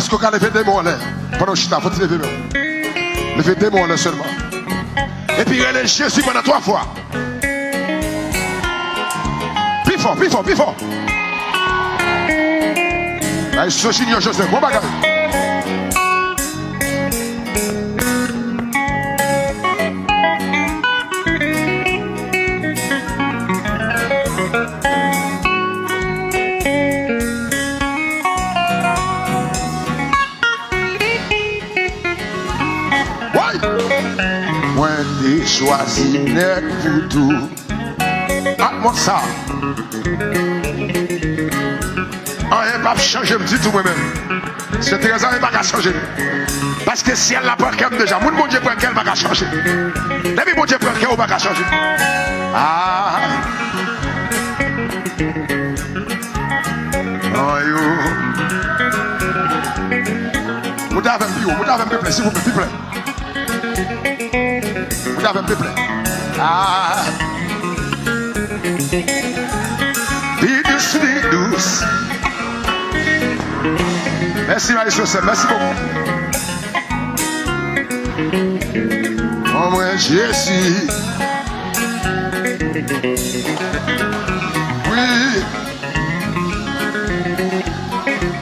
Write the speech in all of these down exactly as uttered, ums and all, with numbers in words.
Èske w ka leve de men w anlè? Pandan w chita, fò w ti leve men w. Leve de men w anlè sèlman. Epi rele Jezi pandan twa fwa. Pi fò, pi fò, pi fò. Ay, Sosinyo Joseph, bon bagay. Woy! Mwen te chwazi nèg pou tou. Ak mond sa. Anyen p ap chanje m ditou, mwen menm. Sè Terèz, anyen pa ka chanje m. Paske syèl la pran kè m deja. Moun Bondye pran kè l pa ka chanje. Depi Bondye pran kè w, ou pa ka chanje. Ah. Anyen. Moute avè m pi wo, moute avè m pi prè, silvouplè, pi prè. Moute avè m, pi prè. Ah. Pi dous, pi dous. Mèsi, Maestro Sèm. Mèsi bokou. Ban mwen Jezi. Wi.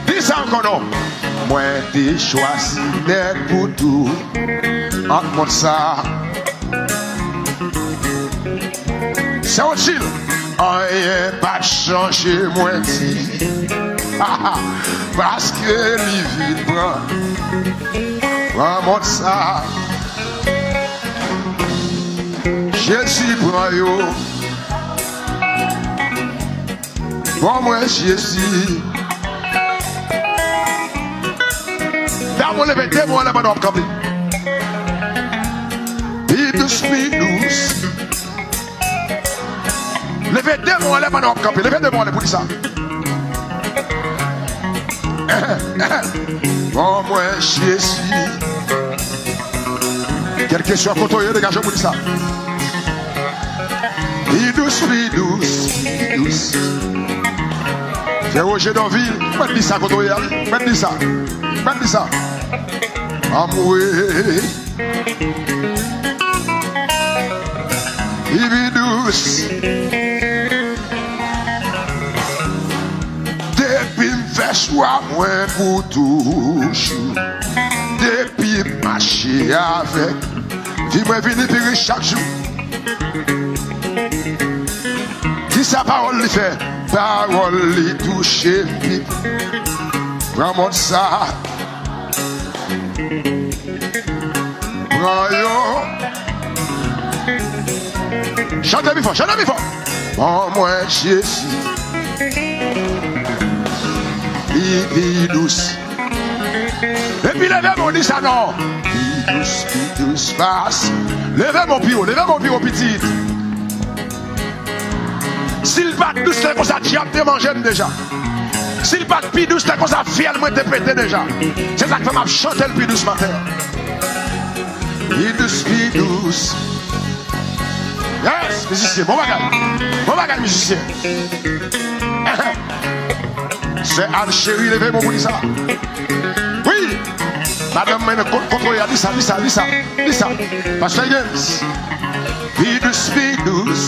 Di sa ankò non. Mwen te chwazi nèg pou tou. Ant mond sa. Sè Odil, anyen pa t chanje mwen di. Paske li vin pran, pran mond sa. Jezi pran yo. Ban mwen Jezi. Dam, ou leve de men w anlè pandan w ap kanpe. Pi dous, pi dous. Leve de men w anlè pandan w ap kanpe. Leve de men w anlè pou di sa. Ban mwen Jezi. Kèlkeswa kote w ye, degaje w pou di sa. Pi dous, pi dous, pi dous. Frè Roger Donvil, mwen di sa kote w ye a, mwen di sa. Mwen di sa. Anmwey. Pi, pi dous. Depi m fè chwa mwen pou toujou. Depi m mache avèk. Vi mwen vini pi rich chak jou. Kisa pawòl li fè? Pawòl li touche m pi. Pran mond sa. Pran yo. Chante pi fò, chante pi fò. Ban mwen Jezi. Li pi dous. Epi leve men w, di sa non. Pi dous, pi dous, pas. Leve men w pi wo, leve men w pi wo, pitit. Si l pa t dous lè konsa, dyab te manje m deja. Si l pa t pi dous lè konsa, fyèl mwen te pete deja. Se sa k fè m ap chante l pi dous maten an. Pi dous, pi dous. Yes, mizisyen, bon bagay. Bon bagay, mizisyen. Sè Ann Cheri, leve men w pou di sa. Wi. Madanm mwen nan kont kontwole a, di sa, di sa, di sa, di sa. Pastè James. Pi dous, pi dous.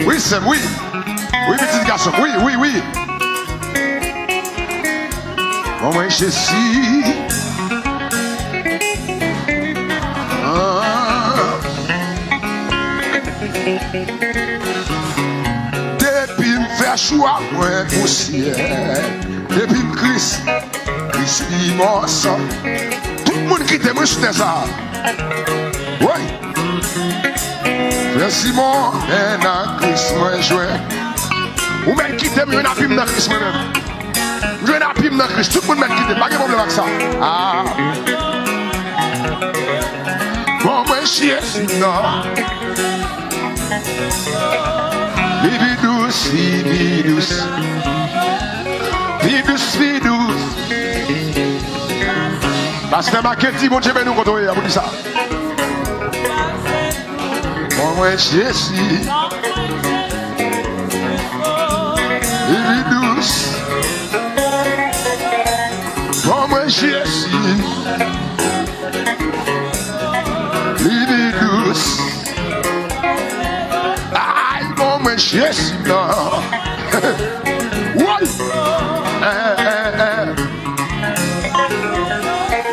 Wi, sè m, wi. Wi, pitit gason m, wi, wi, wi. Ban mwen Jezi. Ah. Depi m fè chwa mwen pou syèl. Depi m Kris, Kris li mò san. Tout moun kite mwen sou tè sa. Woy. Frè Simon, men nan Kris mwen jwenn. Ou mèt kite m, jwenn api m nan Kris mwen menm. M jwenn api m nan Kris. Tout moun mèt kite m. Pa gen pwoblèm ak sa. Ah. Bon, mwen Jezi nan. Li pi dous, li pi dous. Pi dous, pi dous. Pastè Maketi, Bondye beni w kote w ye a pou di sa. Ban mwen Jezi. Li pi dous. Jezi nan. Woy! Eh, eh, eh.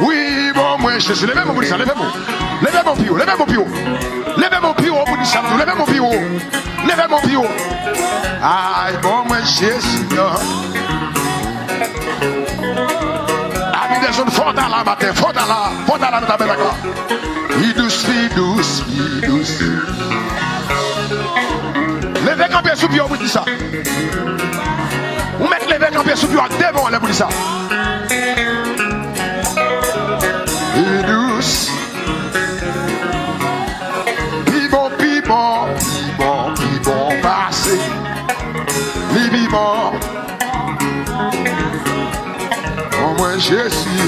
Wi, bon, mwen, Jezi. Leve men w pou di sa, leve men w. Leve men w pi wo, leve men w pi wo. Leve men w pi wo pou di sa tou, leve men w pi wo. Leve men w pi wo. Ay, bon, mwen, Jezi nan. Ami de zòn, fò w ta la maten, fò w ta la, fò w ta la nan tabènak la. Pi dous, pi dous, pi dous. Leve kanpe sou pye w pou di sa. Ou mèt leve kanpe sou pye w ak de men w anlè pou di sa. Pi dous. Pi bon, pi bon, pi bon, pi bon pase. Li pi bon. Bon, mwen Jezi.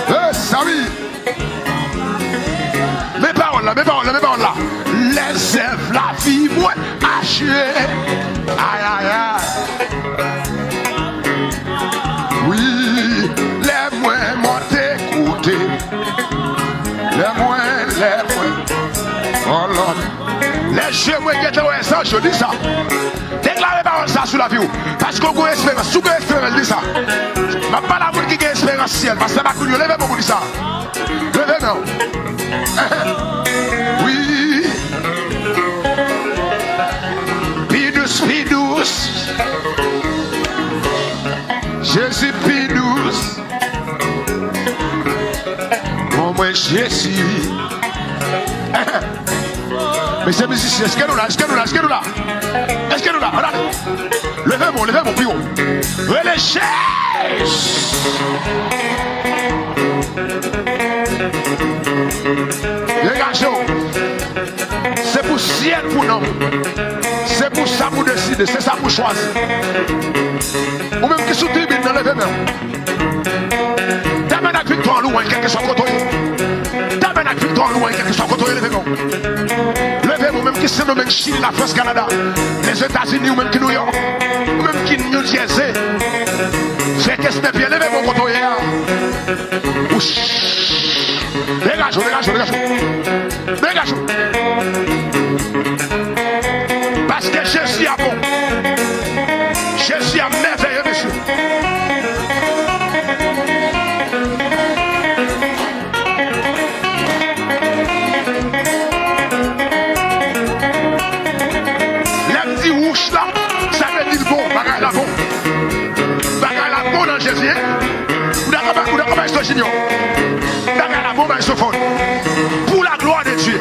Hey, Samy! Men pawòl la, men pawòl la, men pawòl la. Lè zèv lavi mwen achte. Ay, ay, ay. Wi, lè mwen monte kote. Lè mwen, lè mwen. Oh Lord. Lè je mwen gentan wè zanj yo, di sa. Deklare pawòl sa sou lavi w. Paske w gen esperans. Si w gen esperans, di sa. M ap pale a moun ki gen esperans syèl. Pastè Bakounyo, leve men w pou di sa. Leve men w. Wi. Pi dous, pi dous. Jezi pi dous. Bon, mwen Jezi. Mesye mizisyen, èske nou la? Èske nou la? Èske nou la? Èske nou la? Ann ale. Leve men w, leve men w pi wo. Rele Jezi. Degaje w. Se pou syèl pou nanm. Se pou sa pou deside, se sa pou chwazi. Ou menm ki sou tribin nan, leve men w. Tabènak Viktwa an lwanj, kèlkeswa kote w ye. Tabènak Viktwa an lwanj, kèlkeswa kote w ye, leve men w. Leve men w, ou menm ki Sendomeng, Chili, Lafrans, Kanada, Lèzetazini, ou menm ki Nouyòk, ou menm ki New Jersey. Fè kès nan pye, leve men w kote w ye a. Wouch. Degaje w, degaje w, degaje w. Degaje w. Paske Jezi a bon. Jezi a mèvèye, mesye. Lè m di wouch la, sa vle di l bon, bagay la bon. Bagay la bon nan Jezi, hein? Ou dakò, ou dakò, Maestro Junior? Bagay la bon, Maestro Fon. Pour la gloire de Dieu.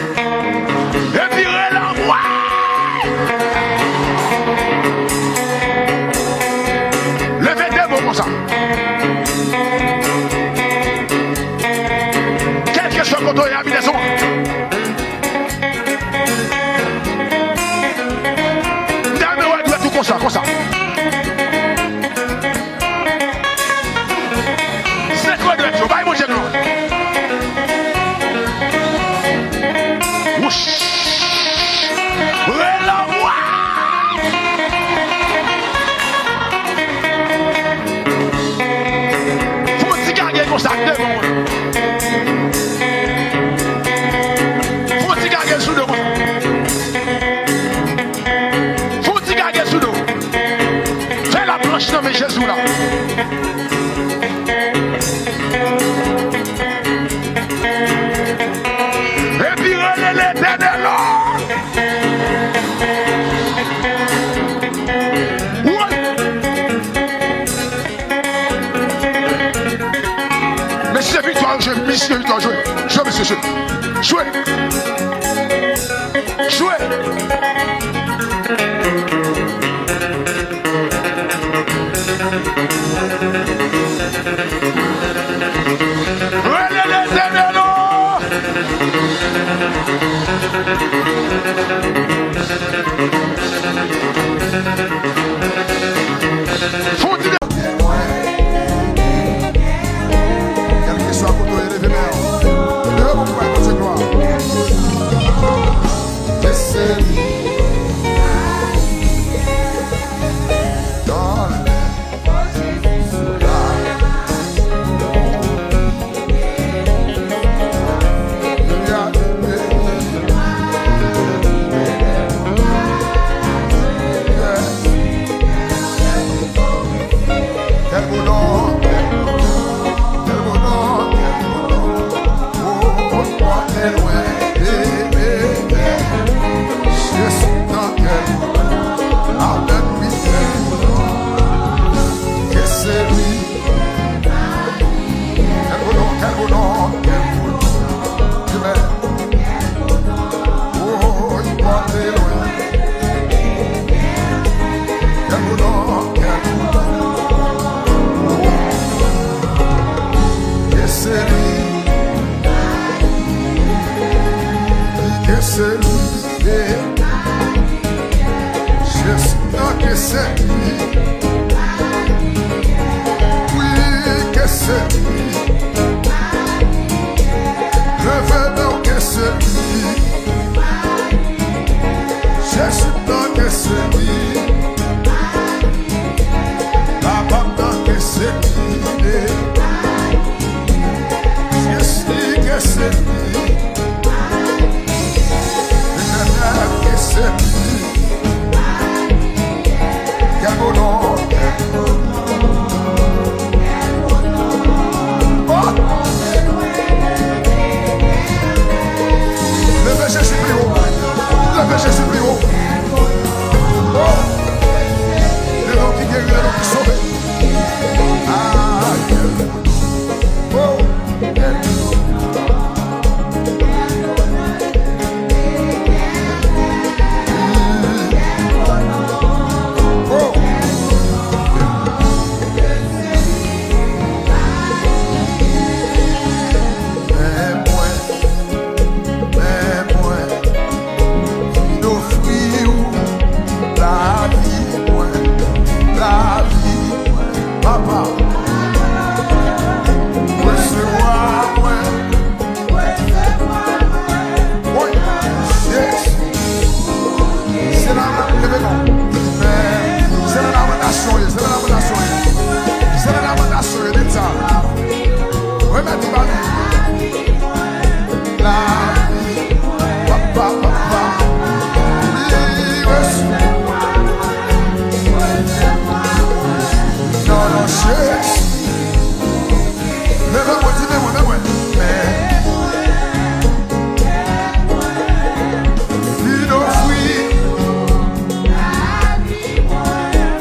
Epi rele anmwey. Leve de men w konsa. Kèlkeswa kote w ye, ami de zòn. Dam nan wè dwèt ou konsa, konsa. Sekwe dwèt yo, bay Bondye glwa. Wouch. Rele anmwey. Fon ti gage konsa, devan. Fon ti gage sou do konsa. Fon ti gage sou do. Fè laplanch nan men Jezi w la. Epi rele Letènèl non. Woy! Mesye Viktwa, jwe, mesye Viktwa, jwe. Jwe, mesye, jwe. Jwe. Jwe. Rele Letènèl non. Fon ti de- Kèlkeswa kote w ye, leve men w. Leve pou w bay Bondye glwa. Listen. Darling. Ke se li. Wi, ke se li. Leve men w, ke se li. Jezi m nan, ke se li. Papa m nan, ke se li. Jezi, ke se li. Letènèl, ke se li. Quel beau nom. Oh! Leve Jezi pi wo. Leve Jezi pi wo. Oh! Le non ki geri, le non ki sove. Ah, quel beau nom. Oh! Papa, resevwa mwen. Woy, yes. Se la, leve non. Se la lamantasyon ye, se la lamantasyon ye. Se la lamantasyon ye, di sa. Remèt li ba li. Lavi, papa, papa. Wi, resevwa. Non, non, Jezi. Leve mwen, di, men mwen, men mwen. Men. Vin ofri.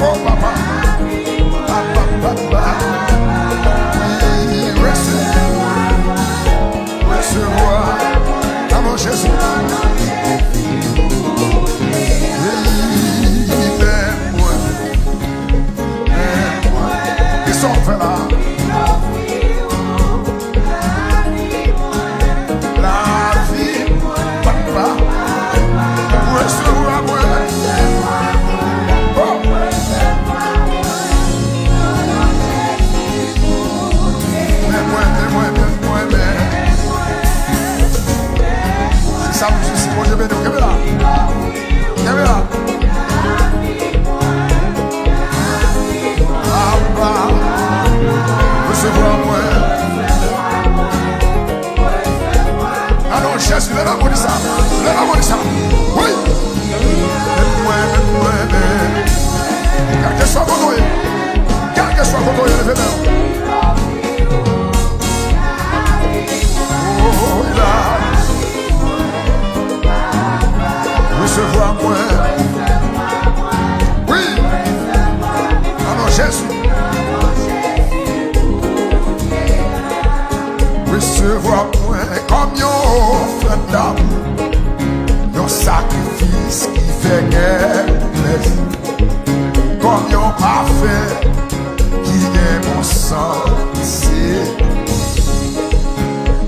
Oh, papa. Papa, papa. Wi, resevwa. Resevwa. Nan non Jezi. Wi, men mwen. Kisa w fè la? Lavi, papa, resevwa mwen. Oh! Men mwen, men mwen, men mwen, men. Se sa m di, si Bondye beni w, kenbe la. Kenbe la. Papa, resevwa mwen. Alò, Jezi, leve agonisa. Leve agonisa. Wi. Mwen, mwen, mwen, mwen. Kèlkeswa kote w ye. Kèlkeswa kote w ye, leve men w. Oh, la. Resevwa mwen. Wi. Alò, Jezi. Resevwa mwen kòm yon ofrann damou, yon sakrifis ki fè kè ou plezi, kòm yon pafen ki gen bon santi.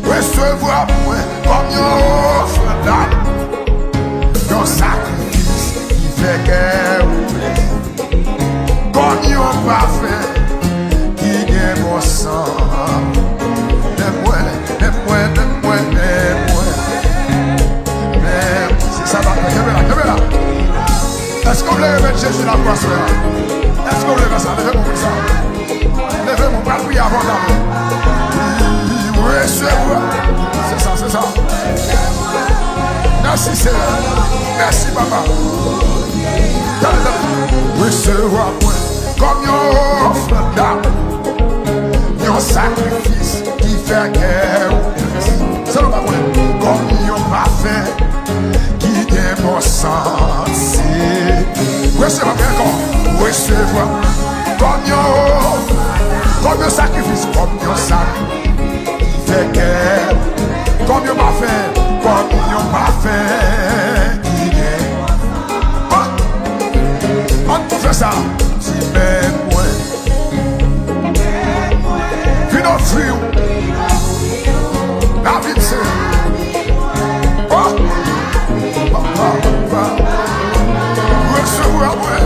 Resevwa mwen kòm yon ofrann damou, yon sakrifis ki fè kè ou plezi, kòm yon pafen ki gen bon santi. Men mwen, men mwen, men mwen, men mwen. Men, se sa, papa, kenbe la, kenbe la. Èske w vle remèt Jezi lakwa aswè a? Èske w vle fè sa? Leve men w pou sa. Leve men w, pral priye avè w talè. Wi, resevwa. Se sa, se sa. Mèsi, Seyè. Mèsi, papa. Tande, tande. Resevwa mwen kòm yon ofrann damou, yon sakrifis ki fè kè ou plezi. Se nou pa konnen. Kòm yon pafen ki gen bon santi. Resevwa mwen ankò. Resevwa kòm yon, kòm yon sakrifis, kòm yon sakrifis ki fè kè, kòm yon pafen, kòm yon pafen ki gen. Oh! Ann fè sa. Di men mwen. Vin ofri w. Lavi m se. Oh! Papa, papa. Resevwa mwen.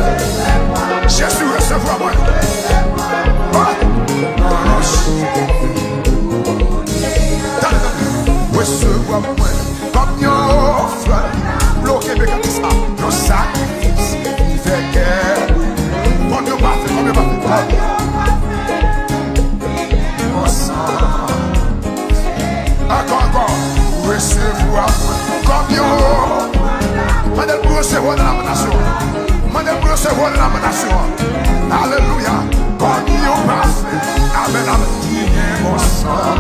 Resevwa lamantasyon an. Alelouya. Kòm yon pafen. Amèn, amèn. Ki gen bon san.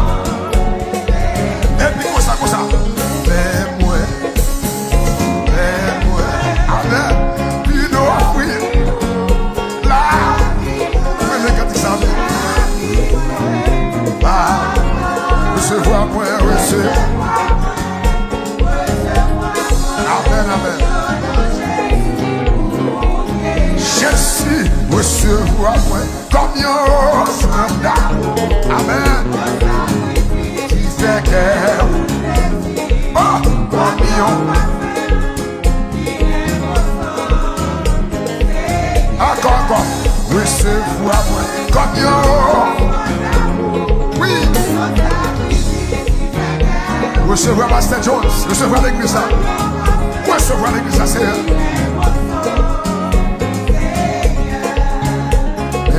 Epi konsa, konsa. Men mwen. Men mwen. Amèn. Vin ofri. La. Mwen, men kantik sa, men. Ah. Resevwa mwen, resevwa. Amèn, amèn. Jezi, resevwa mwen kòm yon ofrann. Amèn. Ki fè kè. Oh, kòm yon. Ankò, ankò. Resevwa mwen kòm yon. Wi. Resevwa Pastè Jones. Resevwa legliz la. Resevwa legliz la, Seyè.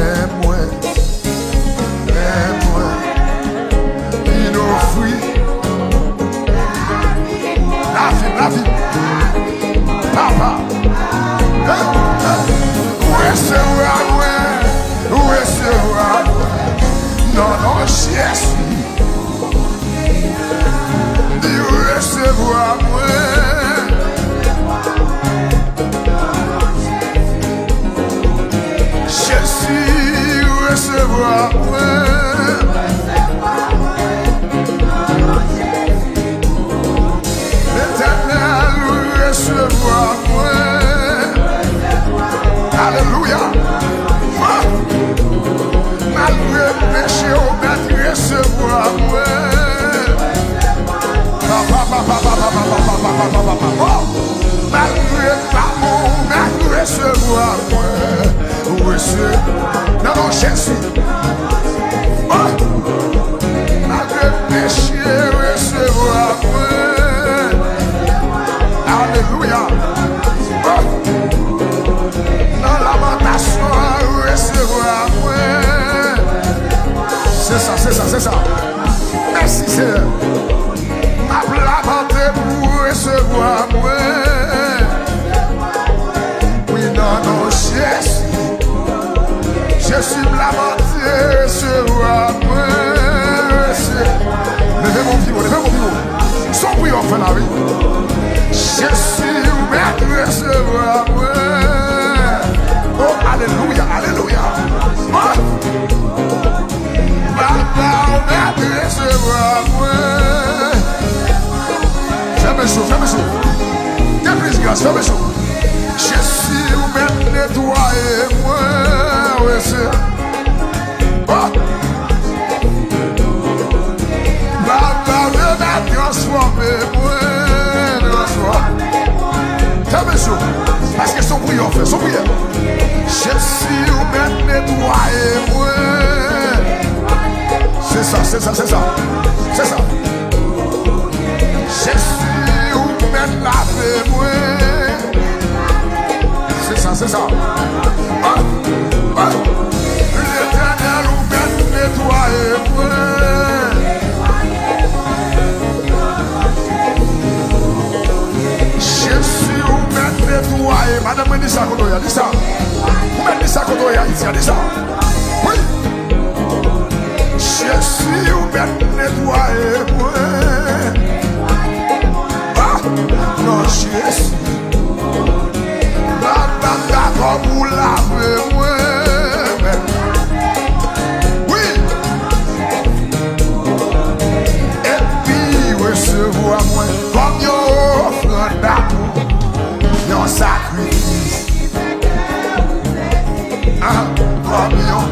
Men mwen. Men mwen. Vin ofri. Lavi, lavi. Papa. Hey, hey. Resevwa mwen. Resevwa mwen. Non, non, Jezi. Di resevwa mwen. Jezi, resevwa mwen. Letènèl, resevwa mwen. Alelouya. Ah! Malgre peche, ou mèt resevwa mwen. Papa, papa, papa. Oh! Malgre pa bon, ou mèt resevwa mwen. Rese-, nan non Jezi. Oh! Malgre peche, resevwa mwen. Alelouya. Oh! Nan lamantasyon, resevwa mwen. Se sa, se sa, se sa. Mèsi, Seyè. M ap lamante pou resevwa mwen. Wi, nan non Jezi. Jezi, m lamante, resevwa mwen. Leve men w pi wo, leve men w pi wo. Se yon priyè w ap fè la, wi. Jezi, ou mèt resevwa mwen. Oh, alelouya, alelouya. Oh! Papa, ou mèt resevwa mwen. Fèmen je w, fèmen je w. Gen plis gras, fèmen je w. Jezi, ou mèt netwaye mwen, wi, se. Oh! Papa, ou mèt transfòme mwen, transfòme. Fèmen je w. Paske se yon priyè w fè, se yon priyè. Jezi, ou mèt netwaye mwen. Se sa, se sa, se sa. Se sa. Jezi, ou mèt lave mwen. Se sa, se sa. Ah, ah. Letènèl, ou mèt netwaye mwen. Jezi, ou mèt netwaye. Madanm mwen, di sa kote w ye a, di sa. Ou mèt di sa kote w ye Ayiti a, di sa. Wi. Jezi, ou mèt netwaye mwen. Ah, non, Jezi. Papa, m dakò pou lave mwen. Wi. Epi resevwa mwen kòm yon ofrann damou, yon sakrifis. Ah, kòm yon.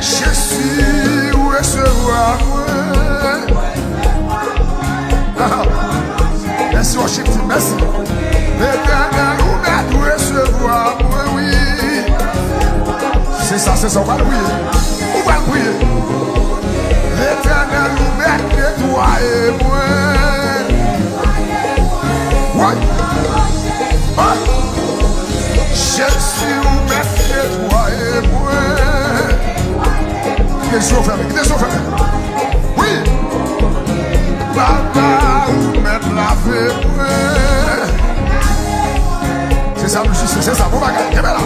Jezi, resevwa mwen. Ah, mèsi, worship team, mèsi. Letènèl, ou mèt resevwa mwen, wi. Se sa, se sa, ou pral priye. Ou pral priye. Letènèl, ou mèt netwaye mwen. Woy! Woy! Jezi, ou mèt netwaye mwen. Kite je w fèmen, kite je w fèmen. Wi! Papa, ou mèt lave mwen. Se, se sa, bon bagay, kenbe la.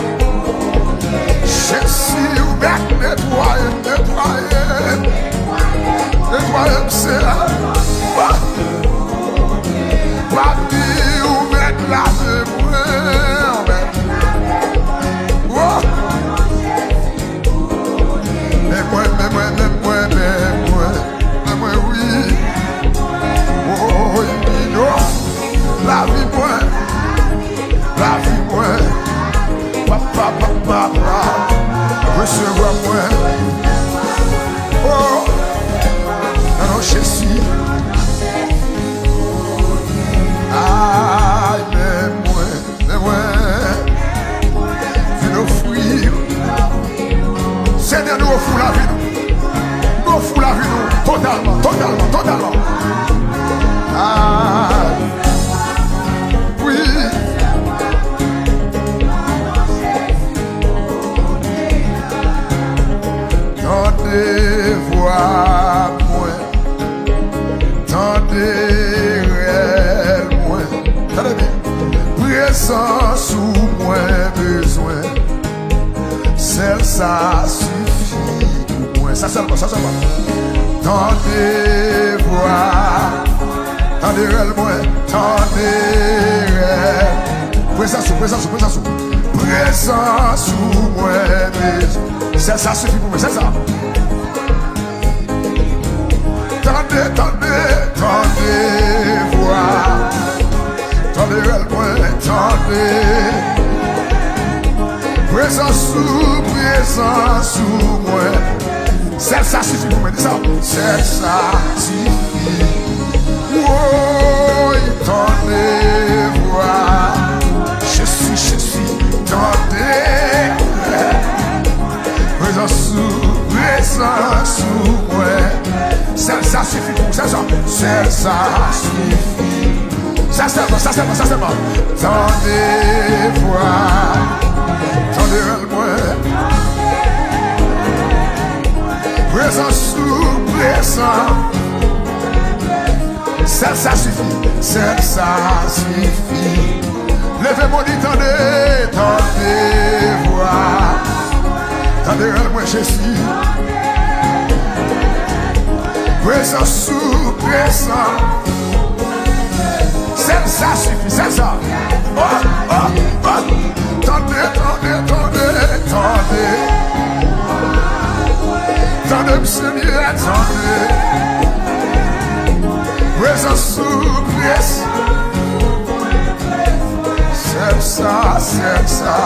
Jezi, ou mèt netwaye m, netwaye m. Netwaye m, Seyè. Papi, ou mèt lave mwen, ou mèt. Oh. Men mwen, men mwen, men mwen, men mwen, men mwen, wi. Oh, wi, non. Lavi mwen. Lavi mwen. Papa, papa, papa. Resevwa mwen. Oh. Nan non Jezi. Ay, men mwen. Men mwen vin ofri. Senyè, nou ofri w lavi nou. Nou ofri w lavi nou totalman, totalman, totalman. Ah, wi. Tande vwa mwen. Tande rèl mwen. Tande byen. Prezans ou mwen bezwen. Sèl sa sifi pou mwen. Sa sèlman, sa sèlman. Tande vwa. Tande rèl mwen. Tande rèl. Prezans ou, prezans ou, prezans ou. Prezans ou mwen bezwen. Sèl sa sifi pou mwen. Sèl sa. Tande, tande, tande vwa. Tande rèl mwen, tande. Prezans ou, prezans ou mwen. Sèl sa sifi pou mwen, di sa. Sèl sa sifi. Woy, tande vwa. Jezi, Jezi, tande. Prezans ou, prezans ou mwen. Sèl sa sifi pou mwen, sèl sa, sèl sa sifi. Sa sèlman, sa sèlman, sa sèlman. Tande vwa, tande rèl mwen. Prezans ou, prezans. Sèl sa sifi, sèl sa sifi. Leve men w, di tande, tande vwa. Tande rèl mwen Jezi. Prezans ou, prezans. Sèl sa sifi, sèl sa. Oh, oh, oh. Tande, tande, tande, tande. Tande m Senyè, tande. Prezans ou, prezans. Sèl sa, sèl sa.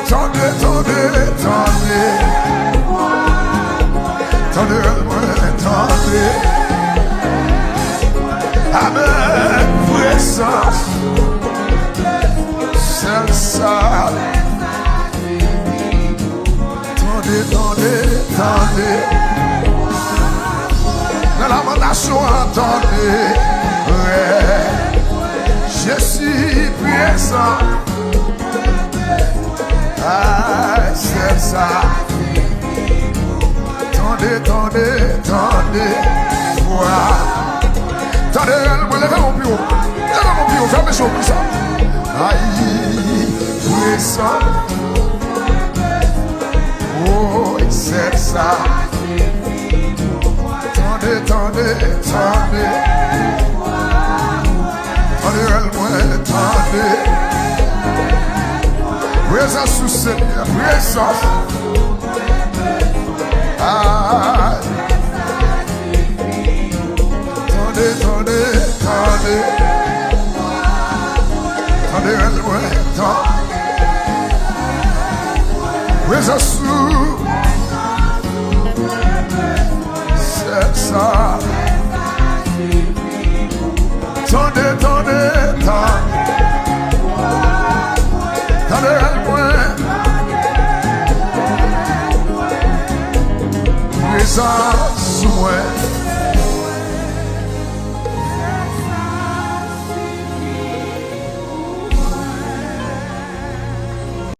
Tande, tande, tande. Tande rèl mwen, tande. Amèn, prezans. Sèl sa. Tande, tande, tande. Nan lamantasyon an, tande. Jezi prezan. Ay, sèl sa. Tande, tande, tande. Vwa. Tande, leve men w pi wo. Leve men w pi wo. Fèmen je w konsa. Ay, prezan. Woy, sèl sa. Tande, tande, tande. Tande rèl mwen, tande. Prezans ou, Senyè, prezans. Ay. Tande, tande, tande. Tande rèl mwen, tande. Prezans ou. Sèl sa. Tande, tande, tande. Tande rèl mwen. Prezans ou mwen.